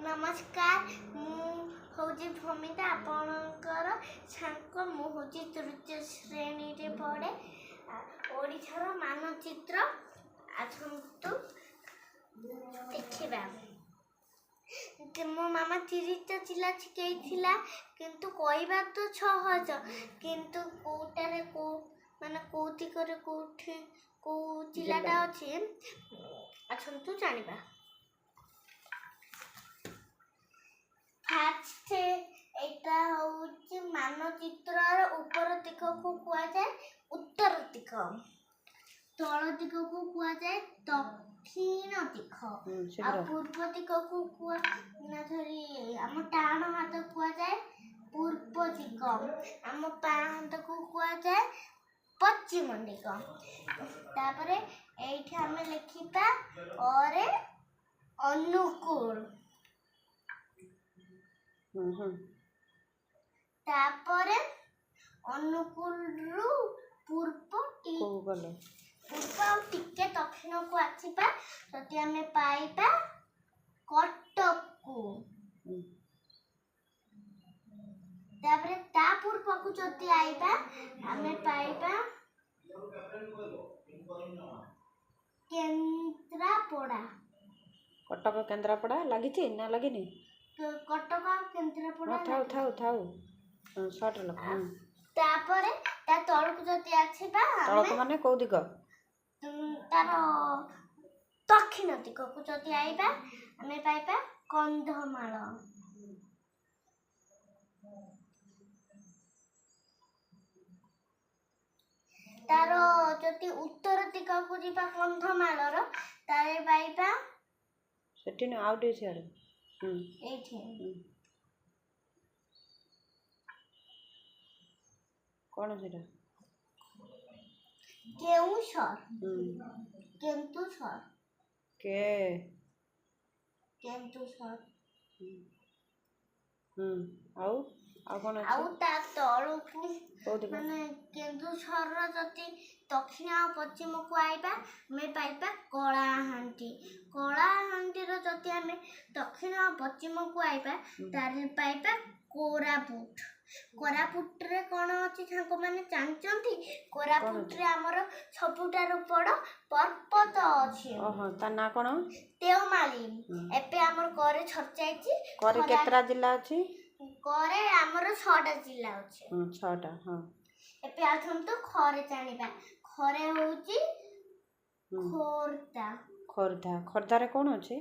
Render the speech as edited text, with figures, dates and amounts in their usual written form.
ନମସ୍କାର, ମୁଁ ହେଉଛି ଭୂମିତା, ଆପଣଙ୍କର ସାଙ୍ଗ। ମୁଁ ହେଉଛି ତୃତୀୟ ଶ୍ରେଣୀରେ ପଢ଼େ। ଓଡ଼ିଶାର ମାନଚିତ୍ର ଆସନ୍ତୁ ଦେଖିବା। ମୋ ମାମା 30ଟା ଜିଲ୍ଲା ଶିଖେଇଥିଲା, କିନ୍ତୁ କହିବା ତ ସହଜ, କିନ୍ତୁ କେଉଁଟାରେ କେଉଁ ମାନେ କେଉଁ ଦିଗରେ କେଉଁଠି କେଉଁ ଜିଲ୍ଲାଟା ଅଛି, ଆସନ୍ତୁ ଜାଣିବା। ଫାଷ୍ଟ ଏଇଟା ହେଉଛି ମାନଚିତ୍ରର ଉପର ଦିଗକୁ କୁହାଯାଏ ଉତ୍ତର ଦିଗ, ତଳ ଦିଗକୁ କୁହାଯାଏ ଦକ୍ଷିଣ ଦିଗ, ଆଉ ପୂର୍ବ ଦିଗକୁ କୁହା ନା ସରି, ଆମ ଡାହାଣ ହାତ କୁହାଯାଏ ପୂର୍ବ ଦିଗ, ଆମ ବାଁ ହାତକୁ କୁହାଯାଏ ପଶ୍ଚିମ ଦିଗ। ତାପରେ ଏଇଠି ଆମେ ଲେଖିବା ଅରେ ଅନୁକୂଳ। ତାପରେ ଅନୁକୂଳରୁ ପୂର୍ବ ପୂର୍ବ ଆଉ ଟିକେ ଦକ୍ଷିଣକୁ ଆସିବା ଯଦି ଆମେ ପାଇବା କଟକକୁ। ତାପରେ ତା ପୂର୍ବକୁ ଯଦି ଆଇବା ଆମେ ପାଇବା କେନ୍ଦ୍ରାପଡ଼ା। କଟକ କେନ୍ଦ୍ରାପଡ଼ା ଲାଗିଛି ନା ଲାଗିନି? କଟକ ଆଉ କେନ୍ଦ୍ରାପଡ଼ା। ଥାଉ ଥାଉ ଥାଉ, ସର୍ଟ ଲେଖ। ତାପରେ ତା ତଳକୁ ଯଦି ଆସିବା, ତଳକୁ ମାନେ କୋଉ ଦିଗ? ତାର ଦକ୍ଷିଣ ଦିଗକୁ ଯଦି ଆଇବା ଆମେ ପାଇବା କନ୍ଧମାଳ। ତାର ଯଦି ଉତ୍ତର ଦିଗକୁ ଯିବା କନ୍ଧମାଳର, ତାହେଲେ ପାଇବା ସେଠି ନୁହେଁ, ଆଉ ଟିକେ ସିଆଡ଼େ। ଏଇଠି କ'ଣ ସେଟା? କେଉଁଝର। କେନ୍ଦୁଝର। କେ କେନ୍ଦୁଝର। ଆଉ ଆଉ କ'ଣ? ଆଉ ତା ତଳକୁ ମାନେ କେନ୍ଦୁଝରର ଯଦି ଦକ୍ଷିଣ ଆଉ ପଶ୍ଚିମକୁ ଆଇବା ଆମେ ପାଇବା କଳାହାଣ୍ଡି। କଳାହାଣ୍ଡିର ଯଦି ଆମେ ଦକ୍ଷିଣ ଆଉ ପଶ୍ଚିମକୁ ଆଇବା ତାହେଲେ ପାଇବା କୋରାପୁଟ। କୋରାପୁଟରେ କ'ଣ ଅଛି ସାଙ୍ଗମାନେ ଜାଣିଛନ୍ତି? କୋରାପୁଟରେ ଆମର ସବୁଠାରୁ ବଡ଼ ପର୍ବତ ଅଛି। ତା ନାଁ କ'ଣ? ଦେଓମାଳି। ଏବେ ଆମର କରେ ସରିଯାଇଛି। କରେ କେତେଟା ଜିଲ୍ଲା ଅଛି? କରେ ଆମର 6ଟା ଜିଲ୍ଲା ଅଛି। 6ଟା, ହଁ। ଏବେ ଆସନ୍ତୁ ଖରେ ଜାଣିବା। ଖରେ ହେଉଛି ଖୋର୍ଦ୍ଧା। ଖୋର୍ଦ୍ଧା, ଖୋର୍ଦ୍ଧାରେ କ'ଣ ଅଛି?